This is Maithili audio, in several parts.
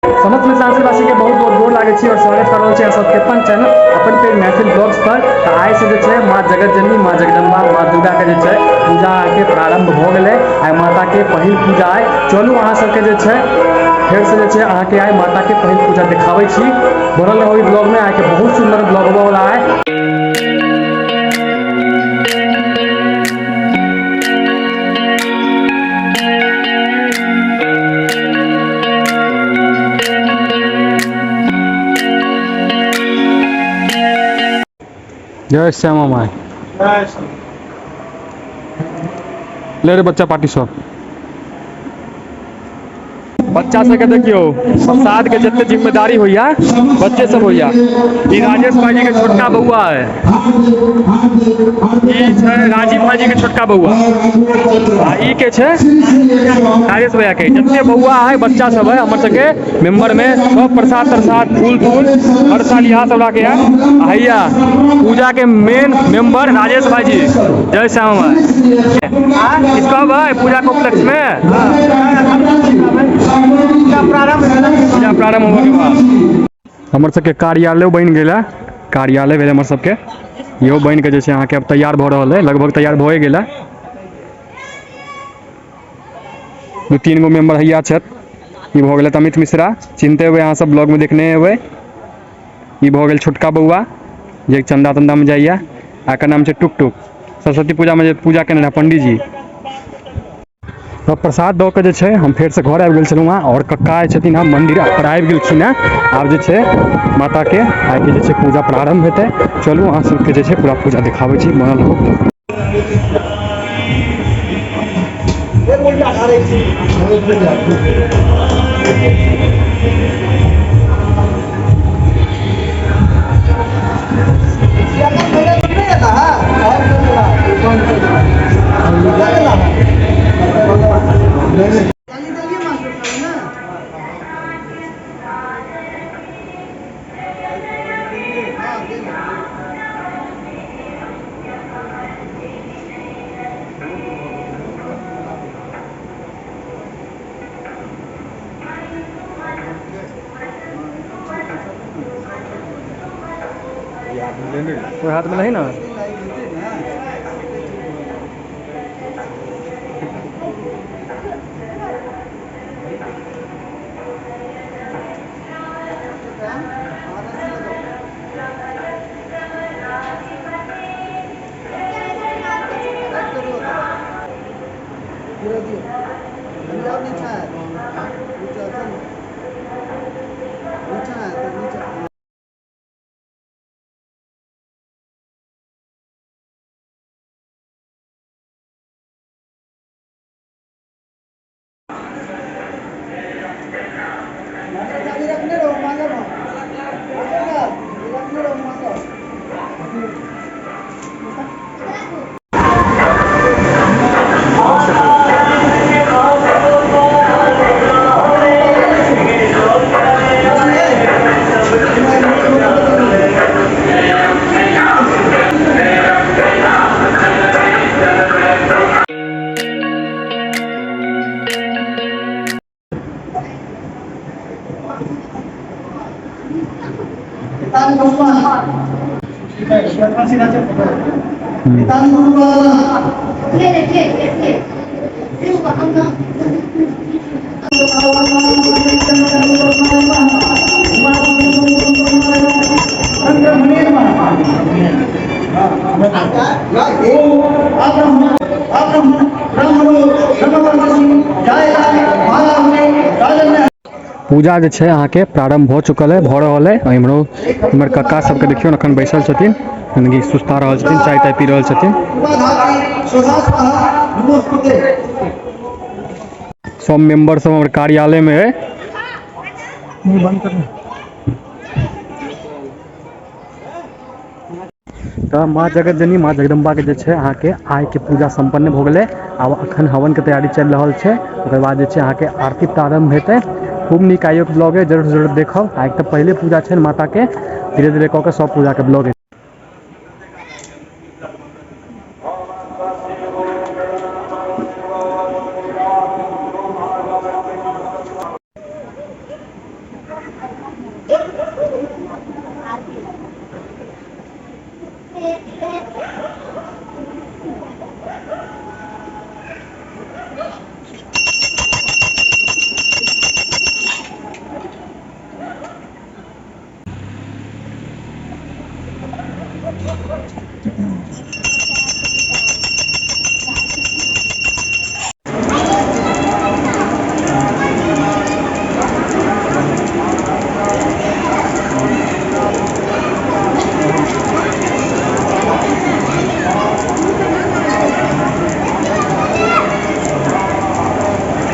समस्त मिथिलांचलवासी के बहुत बहुत गोर लागै छी और स्वागत कर रहल छी अहाँ सबके अपन चैनल अपन पेज मैथिल ब्लॉग्स पर। तऽ आइ से जे छै माँ जगत जननी माँ जगदम्बा माँ दुर्गा के जे छै पूजा के प्रारंभ भऽ गेलै। आइ माता के पहिल पूजा आइ। चलू अहाँ सबके जे छै फेर से जे छै अहाँके आइ माता के पहिल पूजा देखाबै छी। बनल रहू ई ब्लॉग में, अहाँके बहुत सुंदर ब्लॉग होबऽ वाला आइ। जय श्यामा माई। ले रे बच्चा पार्टी सब। बच्चा सबके देखियो प्रसाद के जते जिम्मेदारी होइया बच्चे सब होइया। ई राजेश भाईजी के छोटका बउआ है, ई छै राजीव भाईजी के छोटका बउआ, आ ई के छै राजेश भैया के। जते बउआ है बच्चा सब है हमर सबके मेंबर में, सब प्रसाद तरसाद फूल तूल हर साल यहाँ सब राखे है। आ हैया पूजा के मेन मेंबर राजेश भाईजी। जय श्यामा माई। इसका भाई पूजा कॉम्प्लेक्स में पूजा प्रारंभ होने के बाद हमर सबके कार्यालय बनि गेल है। कार्यालय भेल हमर सबके, इहो बनि के जे छै अहाँके अब तैयार भऽ रहल है, लगभग तैयार भए गेल है। 2-3 गो मेंबर हैया छथि। ई भऽ गेल अमित मिश्रा, चिन्हते हेबै अहाँ सब, ब्लॉग में देखने हेबै। ई भऽ गेल छोटका बौआ जे चंदा तंदा में जाइया, आ एकर नाम छै टुक टुक। सरस्वती पूजा में जे पूजा केने रहै पंडीजी। तऽ प्रसाद दऽ के जे छै हम फेरसँ घर आबि गेल छलहुँ हँ, आओर कक्का जे छथिन हँ मन्दिर पर आबि गेलखिन हँ। आब जे छै माताके आइके जे छै पूजा प्रारम्भ हेतै। चलू अहाँ सबके जे छै पूरा पूजा देखाबै छी, बनल रहू। कोई हाथ में नहीं ना। पूजा जे छै अहाँके प्रारंभ भऽ चुकल है, भऽ रहल है। इम्हरो हमर कक्का सबके देखियौ अखन बैसल छथिन, यानी कि सुस्ता रहल छथिन, चाय ताय पी रहल छथिन। सब मेंबर सब हमर कार्यालय में है। तऽ माँ जगतजननी माँ जगदम्बाके जे छै अहाँके आइके पूजा सम्पन्न भऽ गेलै। आब अखन हवनके तैयारी चलि रहल छै, ओकर बाद जे छै अहाँके आरती प्रारम्भ हेतै। खूब नीक आइयोके ब्लॉग अइ, जरूर जरूर देखब। आइ तऽ पहिले पूजा छनि माताके, धीरे धीरे कऽ कऽ सब पूजाके ब्लॉग।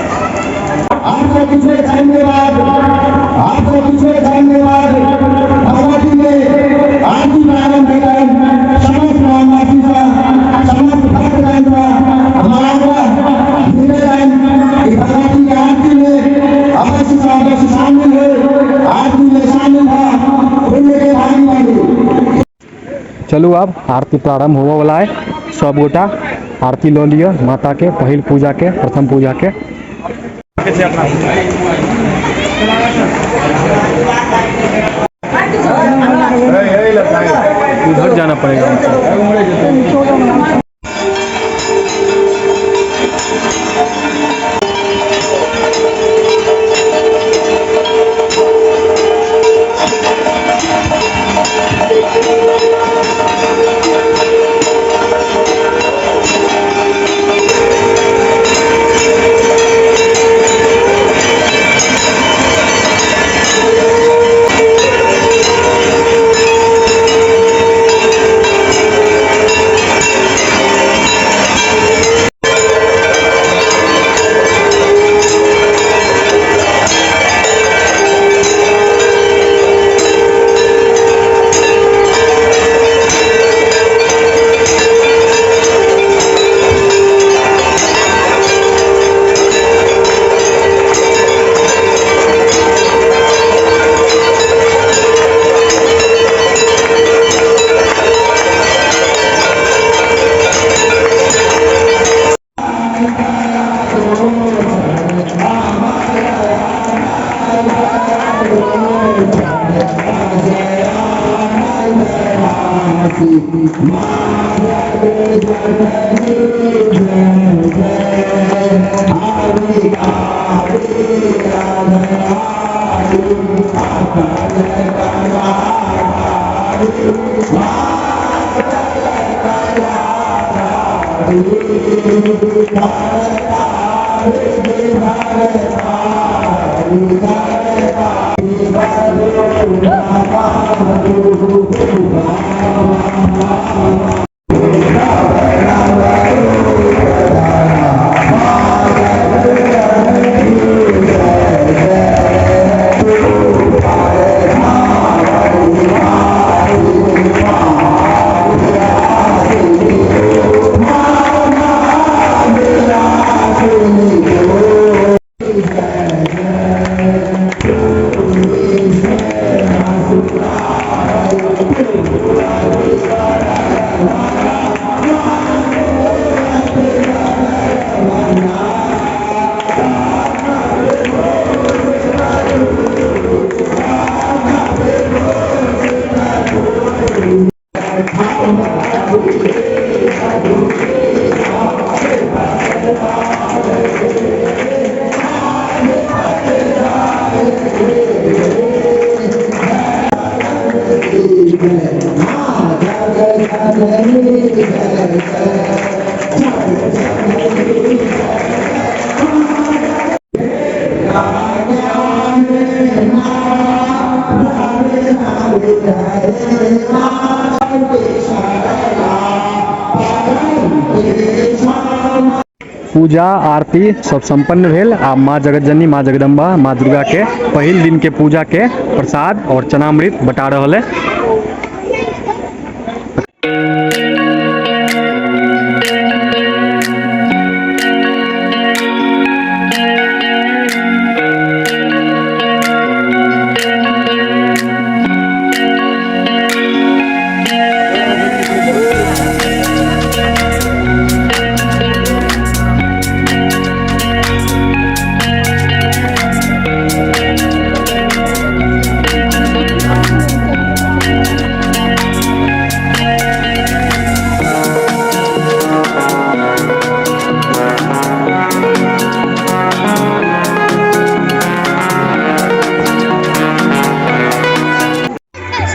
आपको पिछले टाइम के बाद, आपको पिछले टाइम के बाद भगवती में आरती प्रारंभ होता है। समस्त ग्रामवासी का, समस्त भक्तगण का हमारा निवेदन कि भगवती की आरती में अवश्य से अवश्य शामिल हो, आरती में शामिल हो, पुण्य के भागी बने। चलू आब आरती प्रारंभ होबऽ वाला है, सब गोटा आरती लऽ लिअ माता के, पहिल पूजा के, प्रथम पूजा के। उधर जाना पड़ेगा हमको। पूजा आरती सब संपन्न भेल। आ माँ जगतजननी माँ जगदम्बा माँ दुर्गा के पहिल दिन के पूजा के प्रसाद और चनामृत बटा रहल है।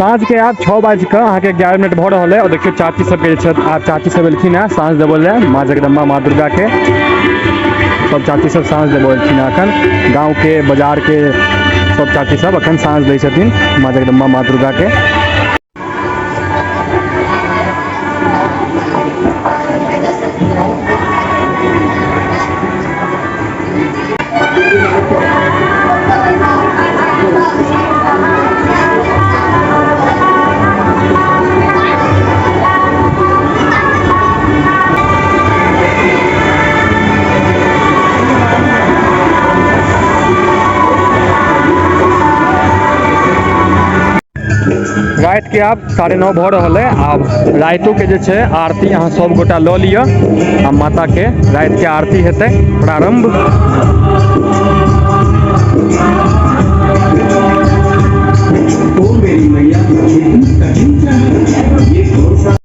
साँझ के आब 6 बाजि कऽ अहाँके 11 मिनट भऽ रहल है। और देखियौ चाची सबके जे छै, आब चाची सब एलखिन हेँ साँझ देबऽ लए माँ जगदम्बा माँ दुर्गा के। सब चाची सब साँझ देबऽ एलखिन हेँ अखन। गाँव के बाजार के सब चाची सब अखन साँझ दै छथिन माँ जगदम्बा माँ दुर्गा के। राति के आब 9:30 भऽ रहल है। आब रातिो के जे छै आरती अहाँ सब गोटा लऽ लिअ आ माता के राति के आरती हेतै प्रारंभ। ओ मेरी मैया कितनी कठिन है ये कौन सा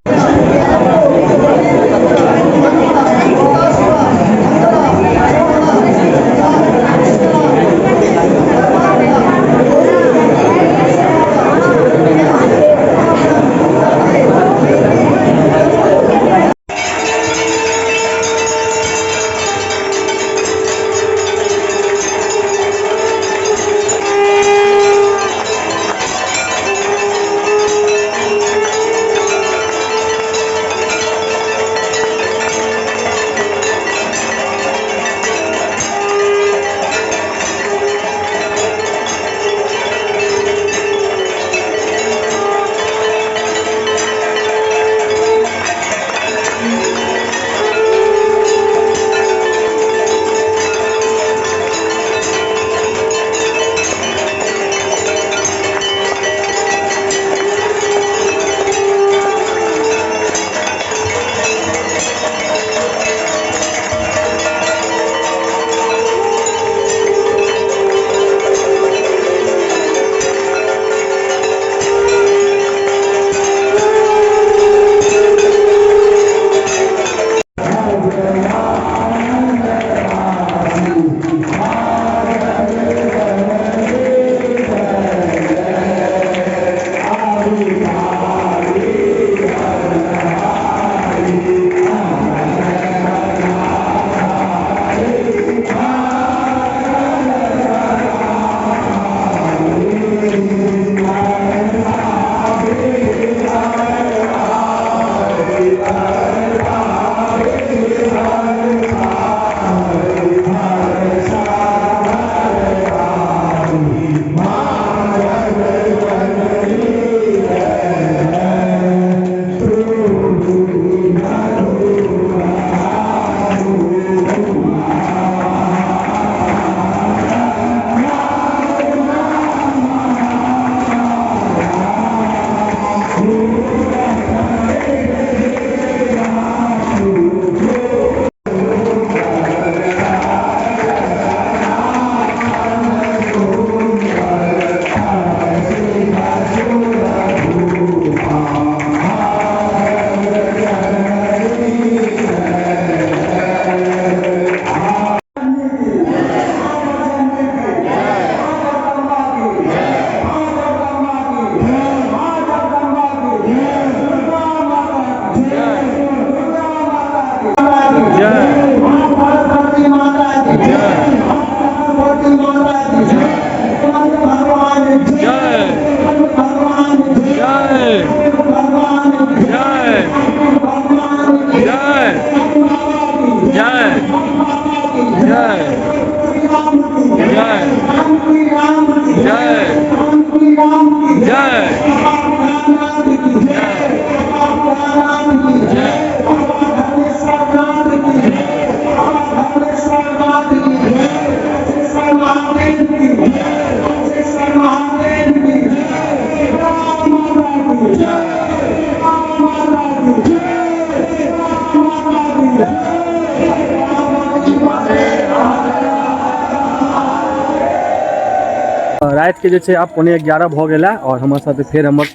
राति के जे छै आब 10:45 भऽ गेल है और हमर साथे फेर हमर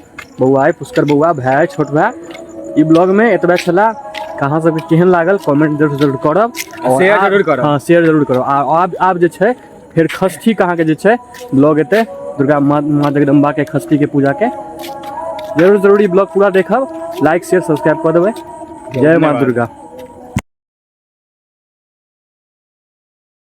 बौआ अइ, पुष्कर बौआ, भाय अइ, छोट भाय। ई ब्लॉग में एतबे छला। अहाँ सबके केहन लागल कमेंट जरूर जरूर करब और शेयर जरूर करब। हाँ, शेयर जरूर करब। आ आब जे छै फेर षष्ठी के अहाँके जे छै ब्लॉग एतै, दुर्गा माँ जगदम्बा के षष्ठी के पूजा के। जरूर जरूर ई ब्लॉग पूरा देखब, लाइक शेयर सब्सक्राइब कऽ देबै। जय माँ दुर्गा।